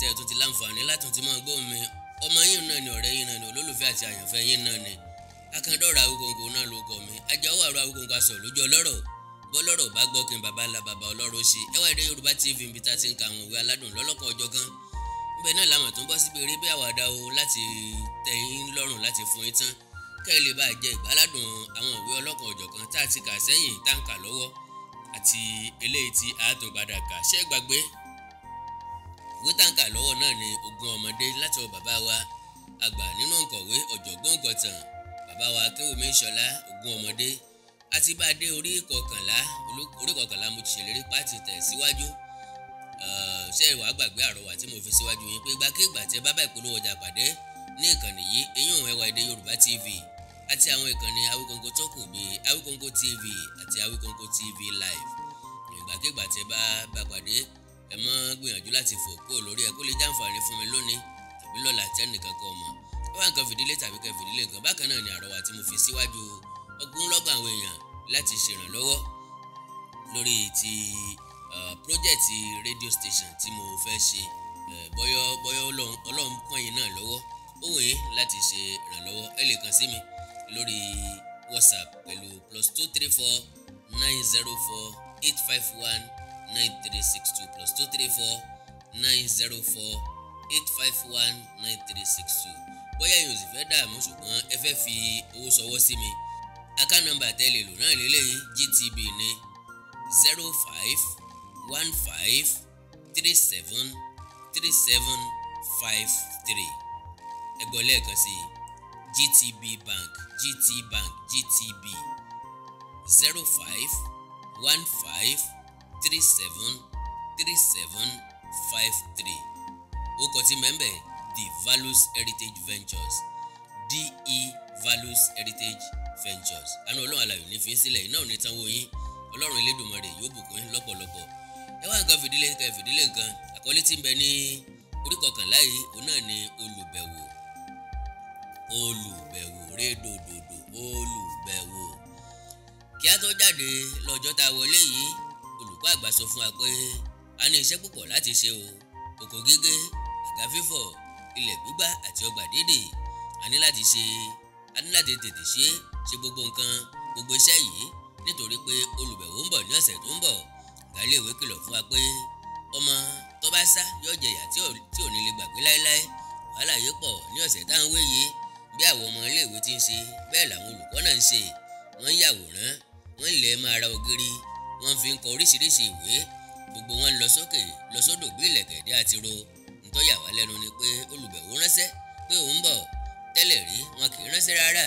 tẹ́ ẹ tún ti láǹfààní látún ti máa gbóhùn mi. Ọmọ yín náà ni, ọ̀rẹ́ yín náà ni, olólùfẹ́ àti àyànfẹ́ yín náà ni. Akandọ́rọ̀ Awíkonko náà ló kọ mi. Ajáwó àrò Awíkonko aṣọ lójú ọlọ́rọ̀. Bọ́lọ́rọ̀ bá gbọ́ kí n bàbá ńlá bàbá ọlọ́rọ̀ ṣe. Ẹwà Èdè Yorùbá TV níbi tá a ti ń ka àwọn òwe aládùn lọ́lọ́kan ọjọ́ kan. Ibẹ̀ náà làwọn tó ń bọ́ síbi eré bí àwàdà o láti tẹ́ yín lọ́rùn láti fún yín tán. Kẹ́ ẹ lè bá jẹ ìgbáládùn àwọn òwe ọlọ́kan ọjọ́ kan tá a ti kà sẹ́yìn tá ń kà lọ́wọ́ àti eléyìí tí a tún padà kà. Ṣé gbàgbé? Ìwé tá ń kà lọ́wọ́ náà ni Ogún Ọmọdé láti ọwọ́ bàbá wa àgbà nínú òǹkọ̀wé ọ̀jọ̀gbọ́n òǹkọ̀tàn bàbá wa Akínwùmí Ìṣọ̀lá Ogún Ọmọdé. Àti bá a dé orí kọkànlá, orí kọkànlá mo ti ṣèlérí pàtì tẹ̀ síwájú. Ṣé ìwà gbàgbé àrọwà tí mo fi síwájú yín pé ìgbàkigbà tí ẹ bá bá ìpolówó ọjà pàdé ní ìkànnì yìí, eyín Ẹwà Èdè Yorùbá TV àti àwọn ìkànnì Awíkonko tó kù bíi Awíkonko TV àti Awíkonko TV Live. Ìgbàkigbà tí ẹ bá bá pàdé, ẹ mọ́ gbìyànjú láti fò kúrò lórí ẹ kó lè jàǹfààní fún mi lónìí tàbí lọ́la tẹ́nìkan kan mọ̀. Ẹ wá nǹkan fìdílé tàbí kẹ́ fìdílé nǹkan. Bákan náà ni àrọwà tí mo fi síwájú ogunlọ́gọ̀ àwọn èèyàn láti ṣèrànlọ́wọ́ lórí ti project radio station tí mo fẹ́ ṣe. Bọ́yọ́ bọ́yọ́ Ọlọ́run pọ́n yín náà lọ́wọ́, ó wù yín láti ṣe ìrànlọ́wọ́, ẹ lè kàn sí mi lórí WhatsApp pẹ̀lú +234 904 851 9362, +234 904 851 9362. Bóyá yóò sì fẹ́ dààmú ṣùgbọ́n ẹ fẹ́ fi owó ṣọwọ́ sí mi, account number tẹ́lẹ̀ lò náà lélẹ́yìí, GTB ní 05 15 37 37 53. Ẹ gbọ́ lẹ́ẹ̀kan sí, GTB Bank, GT Bank, GTB, 05 15 37 37 53. Ó kọ tí mẹ́mbẹ̀ The Values Heritage Ventures, DE Values Heritage Ventures. Àánú Ọlọ́run alààyè ní fi sílẹ̀, iná ò ní tán wò yín. Ọlọ́run Elédùmarè yóò bùkún yín lọ́pọ̀lọpọ̀. Ẹ wá nǹkan fìdílé nǹkan, fìdílé nǹkan. Àkọlé tí ń bẹ ní orí kọkànlá yìí, òun náà ni olùbẹ̀wò. Olùbẹ̀wò rédòdòdò, olùbẹ̀wò. Kí a tó jáde lọ́jọ́ tá a wọlé yìí, olùkọ́ àgbà sọ fún wa pé a ní iṣẹ́ púpọ̀ láti ṣe o. Oko gígé, àga fífọ̀, ilẹ̀ gbígbá àti ọgbà dídì. A ní láti ṣe, a ní láti tètè ṣe ṣe gbogbo nǹkan, gbogbo iṣẹ́ yìí, nítorí pé olùbẹ̀wò ń bọ̀ ní ọ̀sẹ̀ tó ń bọ̀. Ọ̀gá iléèwé kìlọ̀ fún wa pé ọmọ tó bá sá yóò jẹ̀yà tí ò ní lè gbàgbé láéláé. Wàhálà yìí pọ̀ ní ọ̀sẹ̀ tá à ń wé yìí. Bí àwọn ọmọ iléèwé ti ń ṣe, bẹ́ẹ̀ làwọn olùkọ́ náà ń ṣe. Wọ́n ń yàwòrán, wọ́n ń lẹ̀ máa ra ògiri, wọ́n fi ń kọ oríṣiríṣi ìwé. Gbogbo wọn lọ sókè lọ sódò bí ìlẹ̀kẹ̀dẹ́ àti ro. Ntọ́ yà wá lẹ́nu ni pé olùbẹ̀wò ránṣẹ́ pé òun ń bọ̀. Tẹ́lẹ̀ rí wọn kì í ránṣẹ́ rárá,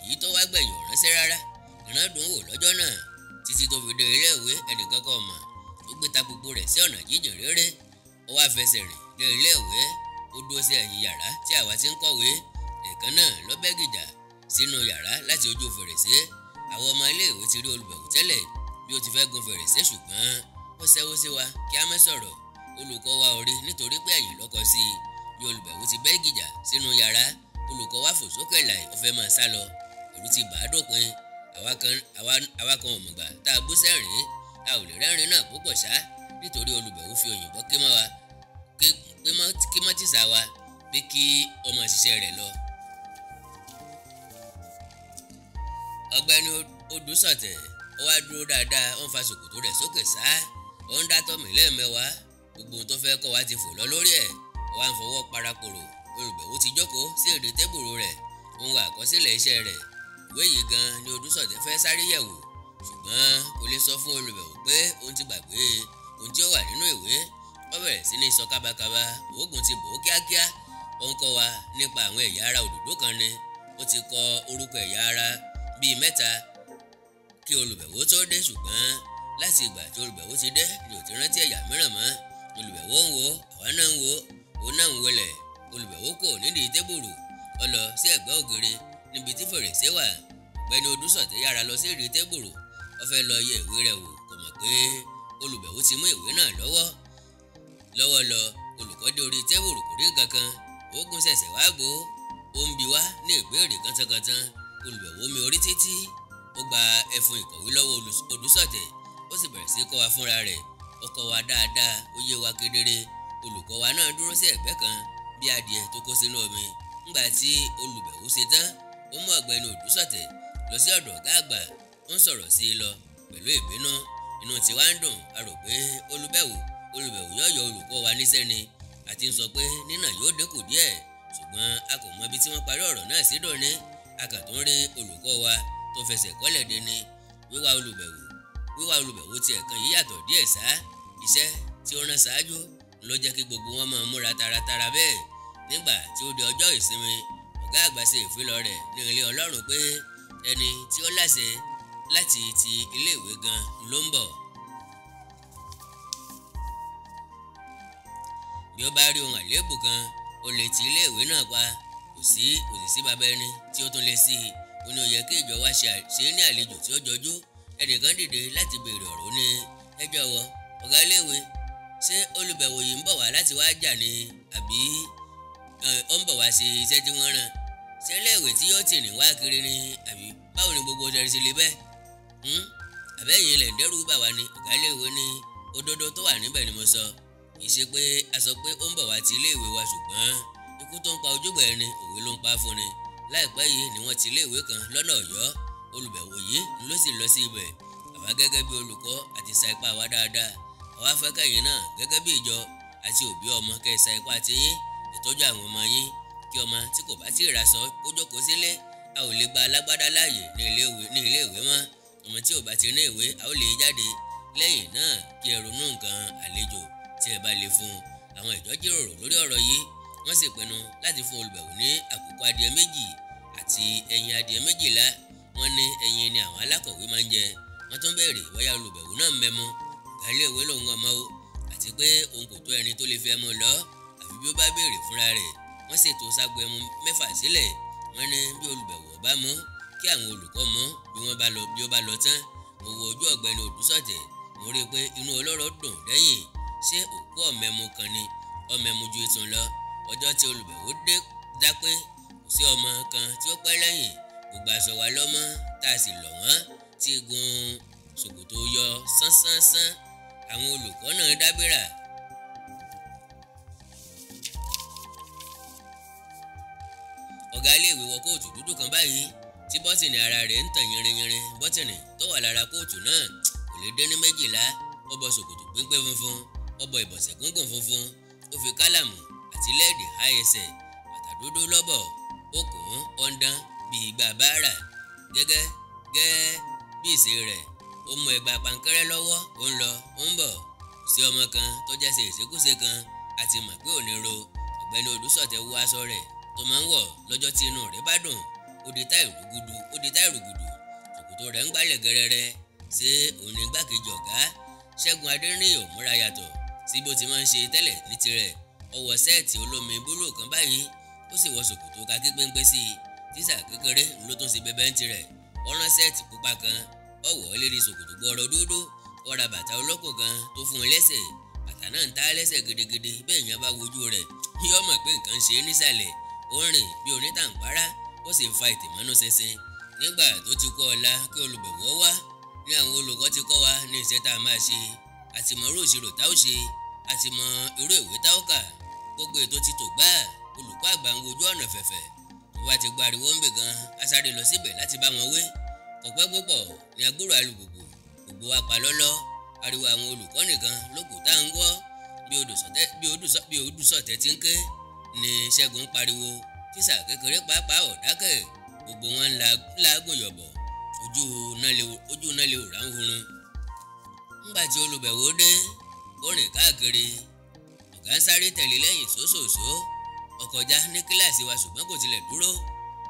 èyí tó wá gbẹ̀yìn ò ránṣẹ́ rárá. Ìran dùn wò lọ́jọ́ náà títí tó fi dé iléèwé, ẹnìkan kò mọ̀. Ó gbé ta gbogbo rẹ̀ sí ọ̀nà jíjìn réré. Ó wá fẹsẹ̀ rìn dé iléèwé, ó dúró sí ẹ̀yìn yàrá tí àwa ti ń kọ̀wé. Ẹ̀ẹ̀kan náà ló bẹ́ gìjà sínú yàrá láti ojú fèrèsé. Àwọn ọmọ iléèwé ti rí olùbẹ̀wò tẹ́lẹ̀ bí ó ti fẹ́ gun fèrèsé, ṣùgbọ́n ó ṣẹ́wó sí wa kí a má sọ̀rọ̀. Olùkọ́ wa ò rí nítorí pé ẹ̀yìn ló kọ sí i. Bí olùbẹ̀wò ti bẹ́ gìjà sínú yàrá, olùkọ́ wa fò sókè láì, ó fẹ́ máa sá lọ. Ẹ̀rù ti bà á dópin. Àwa kan ò mọ̀gbà tá a bú sẹ́rìn. A ò lè rẹ́rìn náà púpọ̀ ṣá, nítorí olùbẹ̀wò fi òyìnbó ké mọ́ wa, ké mọ́ tìṣà wa pé kí ọmọ ṣiṣẹ́ rẹ̀ lọ. Ọ̀gbẹ́ni Odùsọ̀tẹ̀ ó wá dúró dáadáa, ó ń fa ṣòkòtò rẹ̀ sókè sá, ó ń dátọ́ mi lẹ́ẹ̀mẹ́wàá. Gbogbo ohun tó fẹ́ kọ́ wa ti fò lọ lórí ẹ̀. Ó wá ń fọwọ́ parapòrò. Olùbẹ̀wò ti jókòó sí èdè tébùrù rẹ̀, ó ń wá àkọsílẹ̀ iṣẹ́ rẹ̀. Ìwé yìí gan ni Odùsọ̀tẹ̀ fẹ́ sáré yẹ̀wò, ṣùgbọ́n kò lè sọ fún olùbẹ̀wò pé òun ti gbàgbé ohun tí ó wà nínú ìwé. Ó bẹ̀rẹ̀ sí ní sọ kábàkábà, òógùn ti bò ó kíákíá. Ó ń kọ́ wa nípa àwọn ẹ̀yà ara òdòdó kan ni. Ó ti kọ orúkọ ẹ̀yà ara bíi mẹ́ta kí olùbẹ̀wò tó dé, ṣùgbọ́n láti ìgbà tí olùbẹ̀wò ti dé ni ò ti rántí ẹ̀yà mìíràn mọ́. Olùbẹ̀wò ń wo, àwa náà ń wo, òun náà ń wọlẹ̀. Olùbẹ̀wò kò nídìí tébùrù, ó lọ sí ẹ̀gbẹ́ ògiri níbi tí fèrèsé wà. Ọ̀gbẹ́ni Odùsọ̀tẹ̀ yára lọ sí ìdí tébùrù, ó fẹ́ lọ yẹ ìwé rẹ̀ wò. Kò mọ̀ pé olùbẹ̀wò ti mú ìwé náà lọ́wọ́ lọ́wọ́ lọ. Olùkọ́ dé orí tébùrù, kò rí nǹkan kan. Òógùn ṣẹ̀ṣẹ̀ wá gbó, ó ń bi wá ní ìbéèrè kántánkántan. Olùbẹ̀wò mi orí títí, ó gba ẹfun ìkọ̀wé lọ́wọ́ Odùsọ̀tẹ̀, ó sì bẹ̀rẹ̀ sí kọ́ wa fúnra rẹ̀. Ó kọ́ wa dáadáa, ó yé wa kedere. Olùkọ́ wa náà dúró sí ẹ̀gbẹ́ kan bí adìẹ tó kó sínú omi. Ńgbà tí olùbẹ̀wò ṣe tán, ó mú ọ̀gbẹ́ni Òdúsọ̀tẹ̀ lọ sí ọ̀dọ̀ ọ̀gá àgbà, ó ń sọ̀rọ̀ sí i lọ pẹ̀lú ìbínú. Inú tiwa ń dùn, a rò pé olùbẹ̀wò yóò yọ olùkọ́ wa níṣẹ́ ni, àti ń sọ pé nínà yóò dínkù díẹ̀, ṣùgbọ́n a kò mọ ibi tí wọ́n parí ọ̀rọ̀ náà sí dòní. A kàn tó ń rí olùkọ́ wa tó fẹsẹ̀ kọ́lẹ̀ dé ni. Wíwá olùbẹ̀wò tiẹ̀ kan yìí yàtọ̀ díẹ̀ sá. Iṣẹ́ tí ó rán ṣáájú ló jẹ́ kí gbogbo wọn máa múra taratara bẹ́ẹ̀. Nígbà tí ó di ọjọ́ ìsinmi, ọ̀gá àgbà ṣe ìfilọ̀ rẹ̀ ní ilé Ọlọ́run pé ẹni tí ó láṣẹ láti ti iléèwé gan ló ń bọ̀. Bí ó bá rí ohun àléébù kan, ó lè ti iléèwé náà pa. Kò sí bàbá ẹni tí ó tún lè sí i. Ó ní ó yẹ kí ìjọ wa ṣe é ní àlejò tí ó jọjú. Ẹnìkan dìde láti béèrè ọ̀rọ̀ ní, ẹ jọ̀wọ́ ọ̀gá iléèwé, ṣé olùbẹ̀wò yìí ń bọ̀ wá láti wá jà ni àbí ó ń bọ̀ wá ṣe iṣẹ́ tí wọ́n rán? Ṣé iléèwé tí yóò tì ní wá kiri ni àbí báwo ni gbogbo ọjà ṣe lè bẹ́ẹ̀? Àbẹ́yìn ilẹ̀ ń dẹ́rù bà wá ni. Ọ̀gá iléèwé ní òdodo tó wà níbẹ̀ ni mo sọ. Kì í ṣe pé a sọ pé ó ń bọ̀ wá ti iléèwé wa, ṣùgbọ́n ikú tó ń pa ojúgbà ẹni òwe ló ń pa fún ni. Láìpẹ́ yìí ni wọ́n ti iléèwé kan lọ́nà Ọ̀yọ́. Olùbẹ̀wò yìí ló sì lọ sí ibẹ̀. Àwa gẹ́gẹ́ bí olùkọ́ àti sa ipá wa dáadáa. Àwa fẹ́ kẹ́yìn náà gẹ́gẹ́ bí ìjọ àti òbí ọmọ kẹ́ sa ipá ti yín ìtọ́jú àwọn ọmọ yín. Kí ọmọ tí kò bá tí ì raṣọ kó jókòó sílé. A ò lè gba alágbádá láàyè ní iléèwé mọ́. Ọmọ tí ò bá ti ní ìwé a ó lè jáde. Lẹ́yìn náà kí ẹ ronú nǹkan àlejò tí ẹ bá lè fún un. Àwọn ìjọ jíròrò lórí ọ̀rọ̀ yìí, wọ́n sì pinnu láti fún olùbẹ̀wò ní àkùkọ adìẹ 2 àti ẹyin adìẹ 12. Wọ́n ní ẹyin ni àwọn alákọ̀wé máa ń jẹ. Wọ́n tún béèrè bóyá olùbẹ̀wò náà ń mẹ́mu. Ọ̀gá iléèwé lòun ọmọ o, àti pé òun kò tó ẹni tó lè fi ẹmu lọ àfi bí ó bá béèrè fúnra rẹ̀. Wọ́n ṣètò ságo ẹmu 6 sílẹ̀. Wọ́n ní bí olùbẹ̀wò bá mú kí àwọn olùkọ́ mú bí ó bá lọ tán. Mo wo ojú ọ̀gbẹ́ni Òdúsọ̀tẹ̀, mo rí i pé inú ọlọ́rọ̀ dùn dẹ́yìn. Ṣé òkú ọ̀mẹ́mu kan ni? Ọ̀mẹ́mu ju ìtàn lọ. Ọjọ́ tí olùbẹ̀wò dé dá pé kò sí ọmọ kan tí ó pẹ́ lẹ́yìn. Gbogbo aṣọ wa lọ́mọ tá a sì lọ̀ wọ́n tí gun ṣòkòtò yọ sánsánsánsán. Àwọn olùkọ́ náà dábìrà. Ọ̀gá iléèwé wọ kóòtù dúdú kan báyìí tí bọ́tìnì ara rẹ̀ ń tàn yìnrìnyìnrìn. Bọ́tìnì tó wà lára kóòtù náà kò lè dé ní 12. Ó bọ ṣòkòtò péńpé funfun, ó bọ ìbọ̀sẹ̀ gúngùn funfun, ó fi kálàmù àti lẹ́ẹ̀dì há ẹsẹ̀, bàtà dúdú lọ́bọ̀, ó kùn ún ọ̀ndán bíi ìgbà báárà. Gẹ́gẹ́ gẹ́ bí ìṣe rẹ̀, ó mú ẹgba pankẹ́rẹ́ lọ́wọ́, ó ń lọ, ó ń bọ̀. Kò sí ọmọ kan tó jẹ́sẹ̀ ìṣekúṣe kan àti mọ̀ pé ò ní ro. Ọ̀gbẹ́ni Òdúsọ̀tẹ̀ wọ aṣọ rẹ̀ tó máa ń wọ̀ lọ́jọ́ tí inú rẹ̀ bá dùn. Ó di táì rúgudu, ṣòkòtò rẹ̀ ń gbálẹ̀ gẹ́rẹ́rẹ́. Ṣé òun ni igbákejì ọ̀gá? Ṣẹ́gun Adéníyì ò múra yàtọ̀ sí bó ti máa ń ṣe tẹ́lẹ̀ ní tirẹ̀. Ó wọ sẹ́ẹ̀tì olómi búlúù kan báyìí, ó sì wọ ṣòkòtò kakí péńpé sí i. Tíṣà kékeré ló tún ṣe bẹbẹ ń tirẹ̀. Ó rán sẹ́ẹ̀tì pupa kan, ó wọ̀ ọ́ lérí ṣòkòtò gbọrọ dúdú. Ó ra bàtà olókùn kan tó fún un lẹ́sẹ̀. Bàtà náà ń ta lẹ́sẹ̀ gidigidi. Bẹ́ẹ̀ yẹn bá wojú rẹ̀ yóò mọ̀ pé nǹkan ṣe é nísàlẹ̀. Ó ń rìn bí onítàǹpárá, ó sì ń fa ìtìmọ́nú ṣinṣin. Nígbà tó ti kọ́ ọ̀la kí olùbẹ̀wò wá ní àwọn olùkọ́ ti kọ́ wa ní iṣẹ́ tá a máa ṣe, àti mọ irú ìṣirò tá ó ṣe, àti mọ irú ìwé tá ó kà. Gbogbo ètò ti tò gbáà. Olùkọ́ àgbà ń wojú ọ̀nà fẹ̀fẹ̀. Tó bá ti gba ariwo ń bì gan, a sáré lọ síbẹ̀ láti bá wọn wé. Kò pẹ́ púpọ̀ ní agbóró alùpùpù. Gbogbo wa pa lọ́lọ́. Ariwo àwọn olùkọ́ nìkan ló kù tá à ń gbọ́. Bí Òdúsọ̀tẹ̀ ti ń ké ni Ṣẹ́gun pariwo. Tíṣà kékeré pàápàá ò dákẹ́. Gbogbo wọn ń làágùn yọ̀bọ̀. Ojú náà lè rà ń hurun. Ńgbà tí olùbẹ̀wò dé, ó rìn káàkiri. Ọ̀gá ń sáré tẹ̀lé lẹ́yìn sósòsó. Ó kọjá ní kíláàsì wa ṣùgbọ́n kò tilẹ̀ dúró.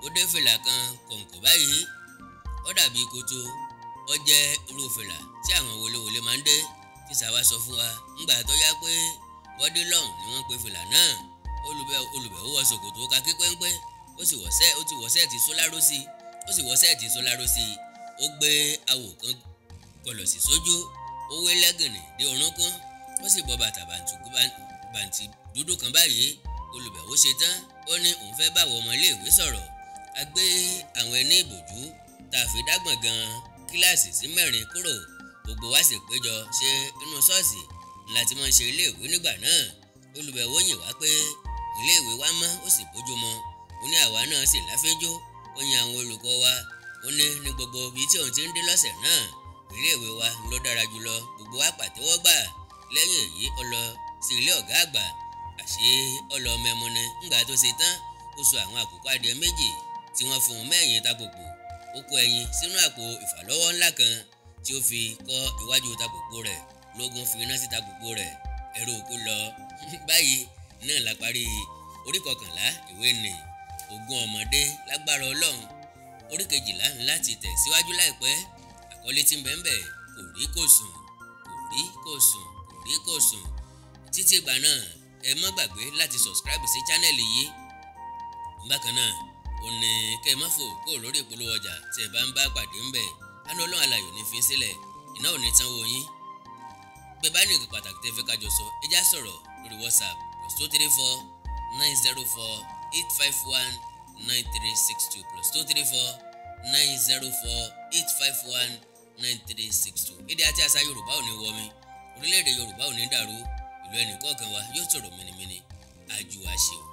Ó dé fìlà kan kọ̀ǹkọ̀ báyìí. Ó dàbí koto. Ó jẹ́ irú fìlà tí àwọn wọléwọlé máa ń dé. Tíṣà wa sọ fún wa ńgbà tó yá pé bọ́dí lọ́hùn ni wọ́n pe fìlà náà. Olùbẹ̀wò wọ ṣòkòtò kakí péńpé. Ó sì wọ sẹ́ẹ̀tì sóláró sí i. Ó gbé awò kan kọlọ̀ sí sójú. Ó wé lẹ́gìnì dé orúnkún. Ó sì bọ bàtà bàǹtì dúdú kan báyìí. Olùbẹ̀wò ṣe tán, ó ní òun fẹ́ báwọn ọmọ iléèwé sọ̀rọ̀. A gbé àwọn ẹní ìbòjú tá a fi dágbọ̀n gan kíláàsì sí 4 kúrò. Gbogbo wa sì péjọ ṣe inú ṣọ́ọ̀ṣì láti máa ń ṣe iléèwé nígbà náà. Olùbẹ̀wò yìn wá pé iléèwé wa mọ́ ó sì bójúmu. Ó ní àwa náà sì láfẹ́jọ́. Ó yin àwọn olùkọ́ wa. Ó ní ní gbogbo ibi tí òun ti ń dé lọ́sẹ̀ náà, iléèwé wa ló dára jùlọ. Gbogbo wa pàtẹ́wọ́ gbà. Lẹ́yìn èyí ó lọ sí ilé ọ̀gá àgbà. Àṣé ó lọ mẹ́mu ni. Ńgbà tó ṣe tán, ó sọ àwọn àkùkọ adìẹ méjì tí wọ́n fún un mẹ́yìn tapòpò. Ó kó ẹyin sínú àpò ìfàlọ́wọ́ ńlá kan tí ó fi kọ́ iwájú tapòpò rẹ̀. Lógún fi iná sí tapòpò rẹ̀. Ẹ̀rọ òkú lọ. Báyìí náà la parí orí kọkànlá ìwé nì Ogún Ọmọdé. Lágbára Ọlọ́run, orí kejìlá láti tẹ̀ síwájú láìpẹ́. Àkọlé tí ń bẹ ń bẹ, kò rí kò sùn, kò rí kò sùn, kò rí kò sùn. Títí ìgbà náà, ẹ má gbàgbé láti subscribe sí channel yìí. Bákan náà ò ní kẹ́ ẹ má fò kó lórí ìpolówó ọjà tí ẹ bá ń bá pàdé ń bẹ̀. Àánú Ọlọ́run alààyè ò ní fi sílẹ̀, iná ò ní tán wo yín. Bẹ́ẹ̀ bá ní nǹkan pàtàkì tẹ́ fẹ́ kájọ sọ, ẹ já sọ̀rọ̀ lórí WhatsApp +234 904 851 9362, +234 904 851 9362. Èdè àti àṣà Yorùbá ò ní wọmi, orílẹ̀-èdè Yorùbá ò ní dàrú, ìlú ẹnì kọ̀ọ̀kan wa yóò tòrò mìnìmìnì. Àjùwàṣe o.